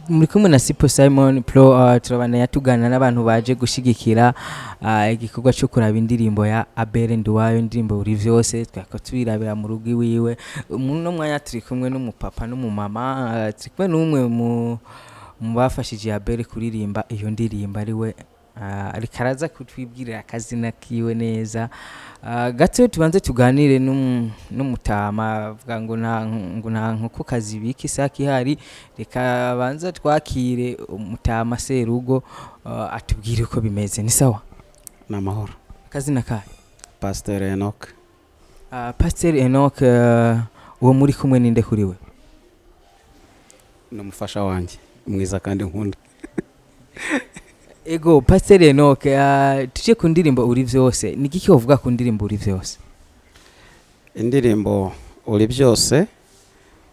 Muri kumwe na Sipo Simon Pro. Turabandanya tugana n'abantu baje gushigikira igikorwa cyo kuraba indirimbo ya Abel Nduwayo, indirimbo Uri Vyose. Twako tubirabira mu rugo iwiwe. Muri no mwanya turi kumwe n'umupapa n'umumama, turi kumwe n'umwe mu bafashije Abel kuririmba iyo ndirimbo, ariwe ariko araza kutwibwirira akazina kiwe neza. Gato tubanze tuganire n'umutama avuga ngo nta nkoko kazibika isake ihari. Reka banza twakire umutama serugo, atubwire uko bimeze. Ni sawa? Ni amahoro. Akazina kayo? Pasiteri Enoch. Pasiteri Enoch, uwo muri kumwe ninde kuri we? Ni umufasha wanjye mwiza kandi nkunda. Ego, Pasiteri Enoch, tuje ku ndirimbo Uri Vyose. Ni igiki wovuga ku ndirimbo Uri Vyose? Indirimbo Uri Byose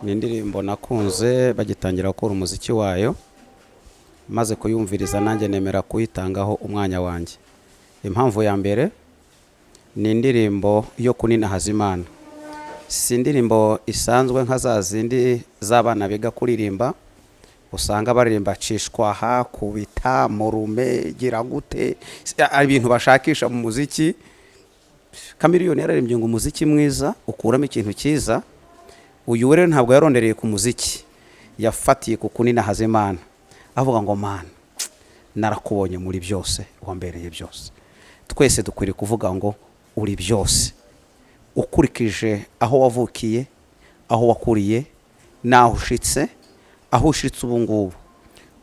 ni indirimbo nakunze bagitangira gukora umuziki wayo. Maze kuyumviriza, nanjye nemera kuyitangaho umwanya wanjye. Impamvu ya mbere, ni indirimbo yo kuninahaza Imana. Si indirimbo isanzwe nka za zindi z'abana biga kuririmba, usanga baririmba cishwaha, kubita murume, gira gute, ibintu bashakisha mu muziki. Chameleone yararirimbye ngo umuziki mwiza ukuramo ikintu cyiza. Uyu rero ntabwo yarondereye ku muziki, yafatiye ku kuninahaza Imana, avuga ngo: "Mana, narakubonye muri byose, wambereye byose." Twese dukwiriye kuvuga ngo uri byose, ukurikije aho wavukiye, aho wakuriye n'aho ushitse. Aho ushitse ubu ngubu,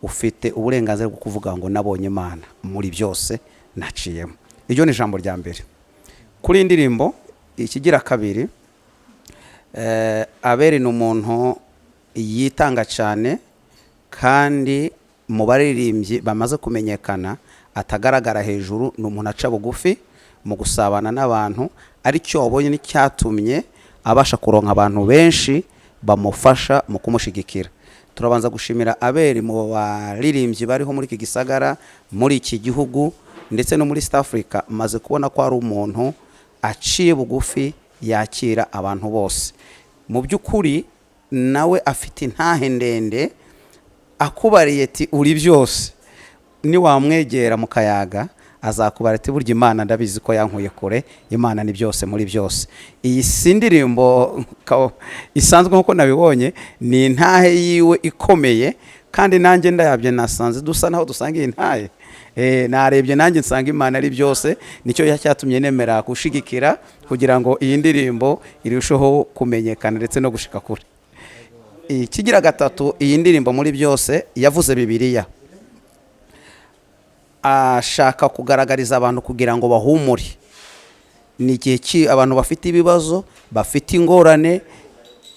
ufite uburenganzira bwo kuvuga ngo nabonye Imana muri byose naciyemo. Iryo ni ijambo rya mbere kuri iyi ndirimbo. Ikigira kabiri, Abeli ni umuntu yitanga cyane, kandi mu baririmbyi bamaze kumenyekana atagaragara hejuru. Ni umuntu aca bugufi mu gusabana n'abantu, aricyo wabonye n'icyatumye abasha kuronka abantu benshi bamufasha mu kumushigikira. Turabanza gushimira Abeli. Mu baririmbyi bariho muri iki gisagara, muri iki gihugu, ndetse no muri East Africa, maze kubona ko ari umuntu aciye bugufi, yakira abantu bose. Mu by'ukuri nawe afite intahe ndende. Akubariye ati uri byose, niwamwegera mu kayaga azakubara ati burya Imana ndabizi ko yankuye kure, Imana ni byose muri byose. Iyi si indirimbo isanzwe nk'uko nabibonye, ni intahe yiwe ikomeye, kandi nanjye ndayabye nasanze dusa naho dusanga iyi ntahe. Narebye nanjye nsanga Imana ari byose. Nicyo cyatumye nemera gushigikira kugira ngo iyi ndirimbo irusheho kumenyekana ndetse no gushika kure. Ikigira gatatu, iyi ndirimbo muri byose yavuze Bibiliya, ashaka kugaragariza abantu kugira ngo bahumure. Ni igihe ki abantu bafite ibibazo, bafite ingorane,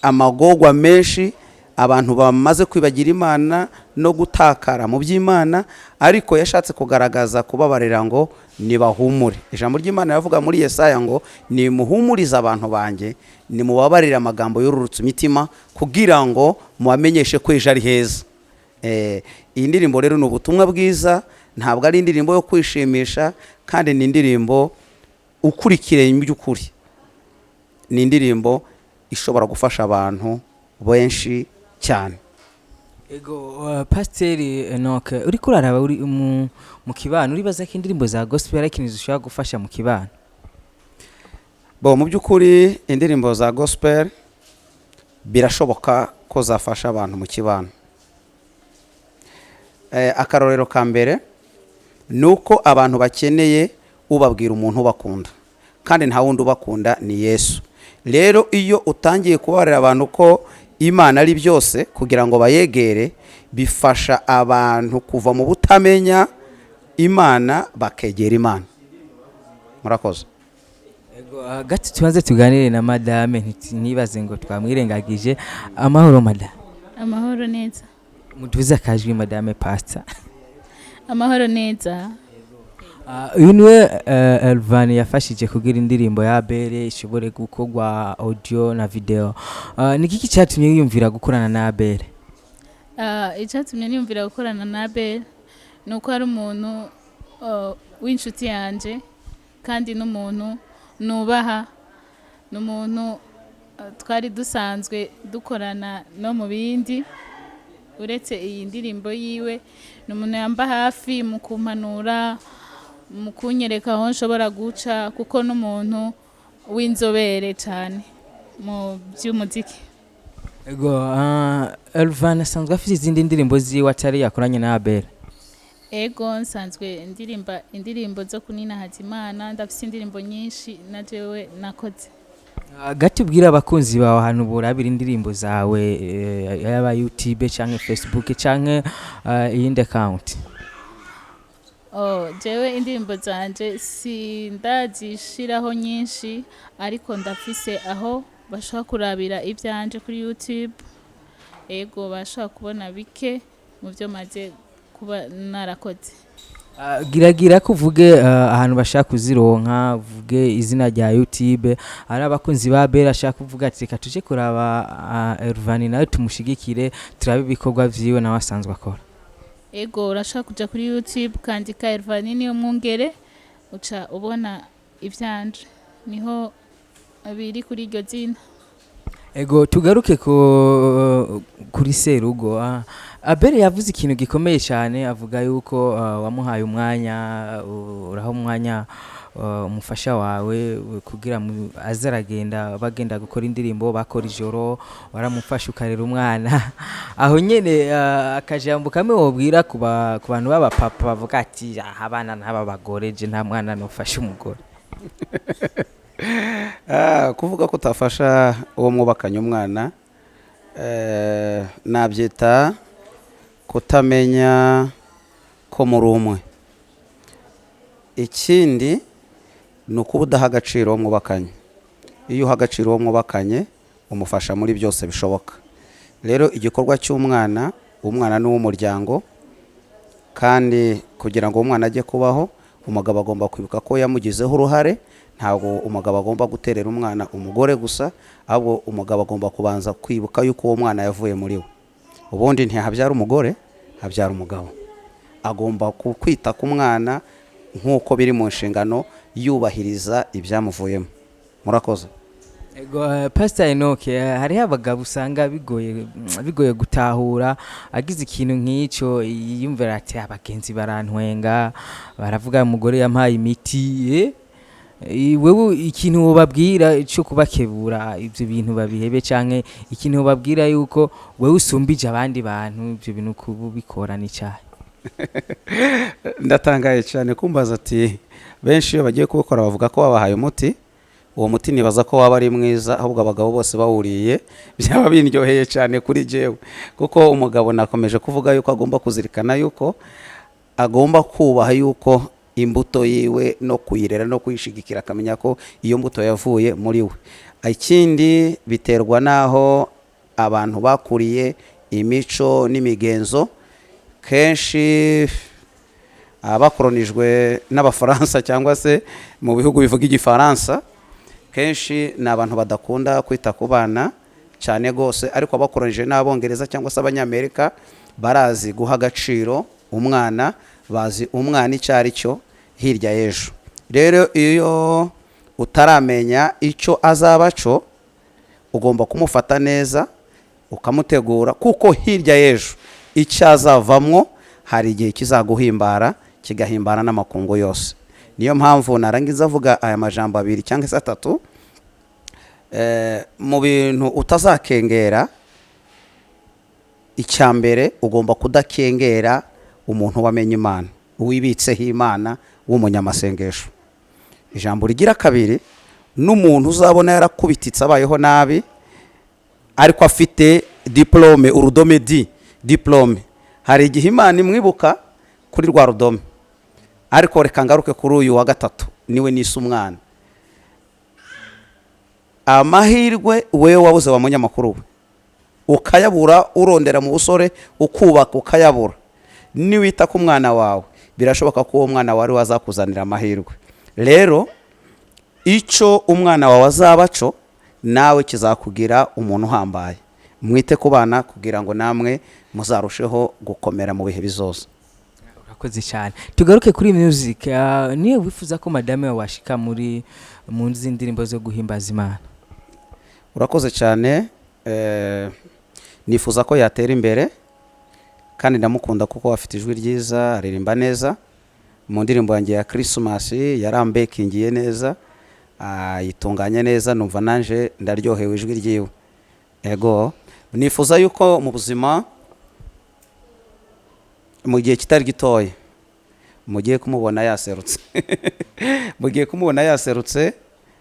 amagorwa menshi, abantu bamaze kwibagira Imana no gutakara mu by'Imana, ariko yashatse kugaragaza kubabarira ngo nibahumure. Ijambo ry'Imana yavuga muri Yesaya ngo nimuhumurize abantu banjye, nimubabarire amagambo yororotse imitima, kugira ngo mubamenyeshe ko ejo ari heza. Iyi ndirimbo rero ni ubutumwa bwiza, ntabwo ari indirimbo yo kwishimisha, kandi ni indirimbo ukurikire mu by'ukuri ni indirimbo ishobora gufasha abantu benshi cyane. Ego, Pasiteri Enoch, uriko uraraba uri mu kibano, uribaza ko indirimbo za gospel ari ikintu zishobora gufasha mu kibano? Bo, mu by'ukuri indirimbo za gospel birashoboka ko zafasha abantu mu kibano. Akarorero ka mbere ni uko abantu bakeneye ubabwira umuntu ubakunda, kandi nta wundi ubakunda, ni Yesu. Rero iyo utangiye kubarira abantu ko Imana ari byose kugira ngo bayegere, bifasha abantu kuva mu butamenya Imana bakegera Imana. Murakoze. Ego, gato tubanze tuganire na madame, ntibaze ngo twamwirengagije. Amahoro, madame? Amahoro neza. Muduze akajwi, madame pastor. Amahoro neza. Uyu niwe Elvan yafashije kugira indirimbo ya Abel ishobore gukorwa audio na video. Ni kiki cyatumye yiyumvira gukorana na Abel? Icyatumye niyumvira gukorana na Abel ni uko ari umuntu w'inshuti yanjye, kandi n'umuntu nubaha, ni umuntu twari dusanzwe dukorana no mu bindi. Uretse iyi ndirimbo yiwe, ni umuntu yamba hafi mu kumpanura, mu kunyereka aho nshobora guca, kuko n'umuntu w'inzobere cyane mu by'umuziki. Ego, Elvan asanzwe afite izindi ndirimbo ziwe atari yakoranye na Abel? Ego, nsanzwe ndirimba indirimbo zo kuninahaza Imana. Ndafite indirimbo nyinshi na jewe nakoze. Gato ubwira abakunzi bawe ahantu borabira indirimbo zawe, yaba YouTube canke Facebook canke iyindi account. Oh, jewe indirimbo zanje sindazishiraho nyinshi, ariko ndafise aho bashobora kurabira ivyanje kuri YouTube. Ego, bashobora kubona bike mu byo maze kuba narakoze. Giragira ko uvuge ahantu bashaka kuzironka, uvuge izina rya YouTube. Ari abakunzi ba Bera ashaka kuvuga ati reka tuje kuraba Elvan nawe tumushigikire, turabe ibikorwa vyiwe nawe asanzwe akora. Ego, urashobora kuja kuri YouTube ukandika Elvani niyo mwungere, uca ubona ivyanje, niho biri kuri iryo zina. Ego, tugaruke kuri Serugo. Abel yavuze ikintu gikomeye cyane, avuga yuko wamuhaye umwanya, uraha umwanya umufasha wawe kugira aze aragenda, bagenda gukora indirimbo, bakora ijoro, waramufasha ukarera umwana aho nyene. Akajambo kamwe wobwira ku bantu b'abapapa bavuga ati: "Ah, abana n'aba bagore, je nta mwana nofasha umugore." Kuvuga ko utafasha uwo mwubakanye umwana, nabyita kutamenya ko muri umwe. Ikindi ni ukuba udaha agaciro uwo mwubakanye. Iyo uha agaciro uwo mwubakanye, umufasha muri byose bishoboka. Rero igikorwa cy'umwana, umwana ni uw'umuryango, kandi kugira ngo umwana ajye kubaho, umugabo agomba kwibuka ko yamugizeho uruhare. Ntabwo umugabo agomba guterera umwana umugore gusa, ahubwo umugabo agomba kubanza kwibuka yuko uwo mwana yavuye muri we. Ubundi ntihabyara umugore, habyara umugabo. Agomba kwita ku mwana nk'uko biri mu nshingano, yubahiriza ibyamuvuyemo. Murakoze. Ego, Pastor Enoch, hariho abagabo usanga bigoye gutahura. Agize ikintu nk'icyo yiyumvira ati: "Abagenzi barantwenga, baravuga umugore yampaye imiti." Wewe ikintu wobabwira cyo kubakebura ibyo bintu babihebe, canke ikintu wobabwira yuko wewe usumbije abandi bantu ibyo bintu kubikora, ni cyahe? Ndatangaye cyane kumbaza ati benshi iyo bagiye kubikora bavuga ko babahaye umuti. Uwo muti nibaza ko waba ari mwiza, ahubwo abagabo bose bawuriye byaba bindyoheye cyane kuri jewe, kuko umugabo nakomeje kuvuga yuko agomba kuzirikana yuko agomba kubaha yuko imbuto yiwe no kuyirera no kuyishigikira, akamenya ko iyo mbuto yavuye muri we. Ikindi biterwa n'aho abantu bakuriye, imico n'imigenzo. Kenshi abakoronijwe n'Abafaransa cyangwa se mu bihugu bivuga Igifaransa, kenshi ni abantu badakunda kwita ku bana cyane rwose, ariko abakoronije n'Abongereza cyangwa se Abanyamerika barazi guha agaciro umwana, bazi umwana icyo ari cyo hirya y'ejo. Rero iyo utaramenya icyo azaba cyo, ugomba kumufata neza, ukamutegura, kuko hirya y'ejo icyo azavamwo hari igihe kizaguhimbara, kigahimbara n'amakungu yose. Niyo mpamvu narangiza avuga aya majambo abiri cyangwa se atatu. Mu bintu utazakengera, icya mbere ugomba kudakengera umuntu wamenye Imana, uwibitseho Imana, w'umunyamasengesho. Ijambo rigira kabiri, n'umuntu uzabona yarakubititse, abayeho nabi, ariko afite diplôme, urudome D, diplôme, hari igihe Imana imwibuka kuri rwa rudome. Ariko reka ngaruke kuri uyu wa gatatu, niwe nise umwana. Amahirwe wewe wabuze wa munyamakuru we, ukayabura urondera mu busore, ukubaka ukayabura, niwita ku mwana wawe, birashoboka ko uwo mwana wawe wazakuzanira amahirwe. Rero icyo umwana wawe azaba cyo nawe kizakugira umuntu uhambaye. Mwite ku bana kugira ngo namwe muzarusheho gukomera mu bihe bizoza. Urakoze cyane. Tugaruke kuri music. Niyo wifuza ko madame wawe washika mu ndirimbo zo guhimbaza Imana? Urakoze cyane. Nifuza ko yatera imbere. Kandi ndamukunda kuko afite ijwi ryiza, aririmba neza. Mu ndirimbo yanjye ya Christmas yarambekingiye neza, ayitunganya neza, numva nanje ndaryohewe ijwi ryiwe. Ego, nifuza yuko mu buzima mu gihe kitari gitoya mugiye kumubona yaserutse, mugiye kumubona yaserutse.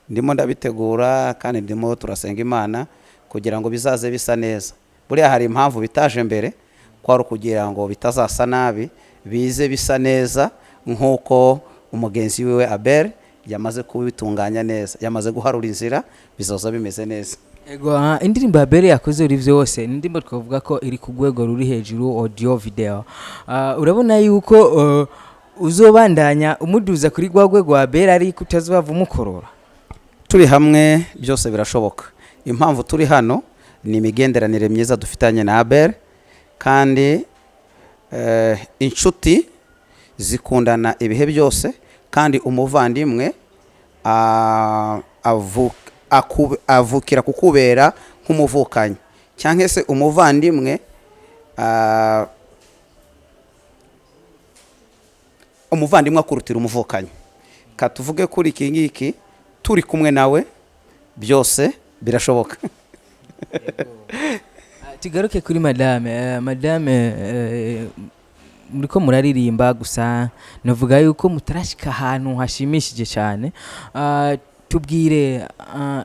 Ndimo ndabitegura kandi ndimo turasenga Imana kugira ngo bizaze bisa neza. Buriya hari impamvu bitaje mbere, kwari ukugira ngo bitazasa nabi, bize bisa neza nk'uko umugenzi wiwe Abel yamaze kubitunganya neza, yamaze guharura inzira, bizoza bimeze neza. Ego, indirimbo ya Bere yakoze uri vyose ni indirimbo twavuga ko iri ku rwego ruri hejuru, audio, video. Urabona yuko uzobandanya umuduza kuri rwa rwego wa Bere, ariko utazobava umukorora? Turi hamwe byose birashoboka. Impamvu turi hano ni imigenderanire myiza dufitanye na Abel, kandi inshuti zikundana ibihe byose, kandi umuvandimwe avukira kukubera nk'umuvukanyi, cyangwa se umuvandimwe umuvandimwe akurutira umuvukanyi. Katuvuge kuri iki ngiki, turi kumwe nawe byose birashoboka. Tugaruke kuri madame. Madame, muriko muraririmba gusa navuga yuko mutarashika ahantu hashimishije cyane. Tubwire,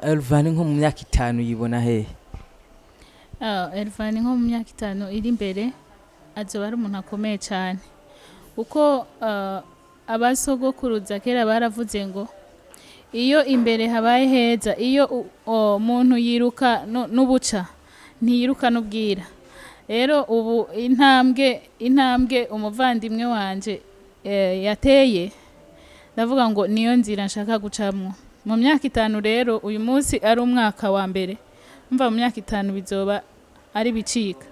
Elvan nko mu myaka 5 yibona hehe? Elvan nko mu myaka 5 iri imbere azoba ari umuntu akomeye cyane, kuko abasogokuruza kera baravuze ngo iyo imbere habaye heza, iyo umuntu yiruka n'ubuca ntiyiruka n'ubwira. Rero ubu intambwe umuvandimwe wanje yateye, ndavuga ngo niyo nzira nshaka gucamwo mu myaka 5. Rero uyu munsi ari umwaka wa mbere, mva mu myaka 5 bizoba ari bicika,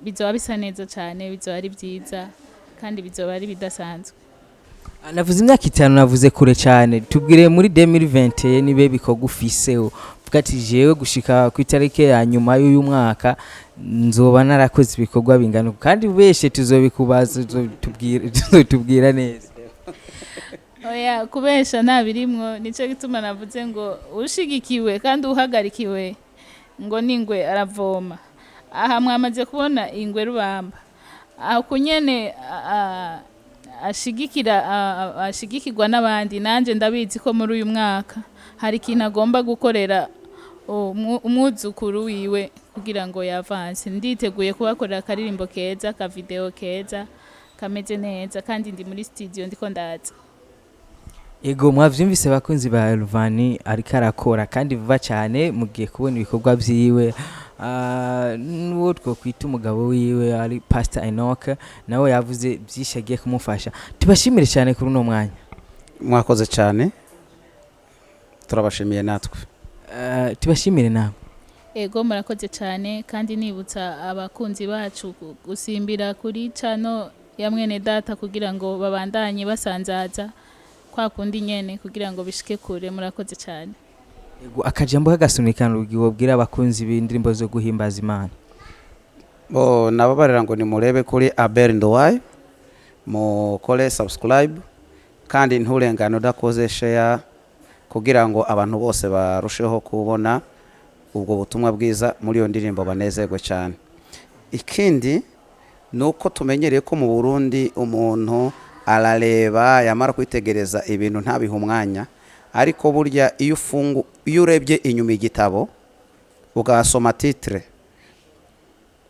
bizoba bisa neza cyane, bizoba ari byiza kandi bizoba ari bidasanzwe. Navuze imyaka 5, navuze kure cyane. Tubwire muri 2021 nibe bikorwa ufise uvuga ati jewe gushika ku itariki ya nyuma y'uyu mwaka nzoba narakoze ibikorwa bingana uku, kandi beshe tuzobikubaza, tuzotubwira neza. Oya, kubesha ntabirimwo, nicyo gituma navuze ngo ushigikiwe kandi uhagarikiwe ngo n'ingwe aravoma. Aha mwamaze kubona ingwe rubamba aho kunyene ashigikirwa n'abandi. Nanjye ndabizi ko muri uyu mwaka hari ikintu agomba gukorera umwuzukuru wiwe kugira ngo yavanse. Nditeguye kubakorera akaririmbo keza, akavideo keza kameze neza, kandi ndi muri studio ndiko ndaza. Ego, mwavyumvise bakunzi ba Elvani, ariko arakora kandi vuba cyane mugiye kubona ibikorwa vyiwe. N'uwo twokwita umugabo wiwe ari Pastor Enoch, nawe yavuze byinshi agiye kumufasha. Tubashimire cyane kuri uno mwanya. Mwakoze cyane, turabashimiye natwe. Tubashimire nawe. Ego, murakoze cyane, kandi nibutsa abakunzi bacu gusimbira kuri channel ya mwene data kugira ngo babandanye basanzaza kwa kundi nyene kugira ngo bishike kure. Murakoze cyane. Ego, akajambo k'agasunikano wobwira abakunzi b'indirimbo zo guhimbaza Imana? Bo nababarira ngo nimurebe kuri Abel Nduwayo, mukore subscribe, kandi nturengane udakoze share kugira ngo abantu bose barusheho kubona ubwo butumwa bwiza muri iyo ndirimbo, banezerwe cyane. Ikindi ni uko tumenyereye ko mu Burundi umuntu arareba, yamara kwitegereza ibintu ntabihe umwanya, ariko burya iyo urebye inyuma igitabo ugasoma titre,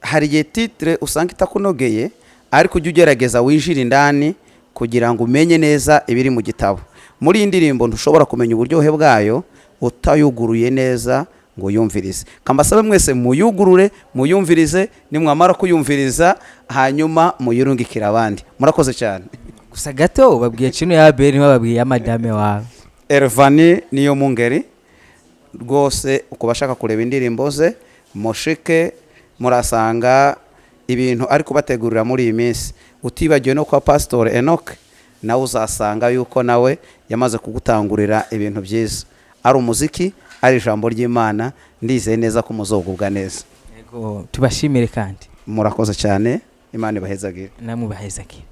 hari igihe titre usanga itakunogeye, ariko ujye ugerageza winjire indani kugira ngo umenye neza ibiri mu gitabo. Muri iyi ndirimbo ntushobora kumenya uburyohe bwayo utayuguruye neza ngo uyumvirize. Kambasabe mwese muyugurure, muyumvirize, nimwamara kuyumviriza hanyuma muyirungikire abandi. Murakoze cyane. Gusa gato babwiye chino ya Abel, ntibababwiye ya madame wawe. Elvani niyo mungeri rwose, ku bashaka kureba indirimbo ze mushike, murasanga ibintu ari kubategurira muri iyi minsi. Utibagiwe no kwa Pastor Enoch, nawe uzasanga yuko nawe yamaze kugutangurira ibintu byiza, ari umuziki, ari ijambo ry'Imana. Ndizeye neza ko muzogubwa neza. Ego, tubashimire kandi. Murakoze cyane. Imana ibahezagire. Namwe bahezagire.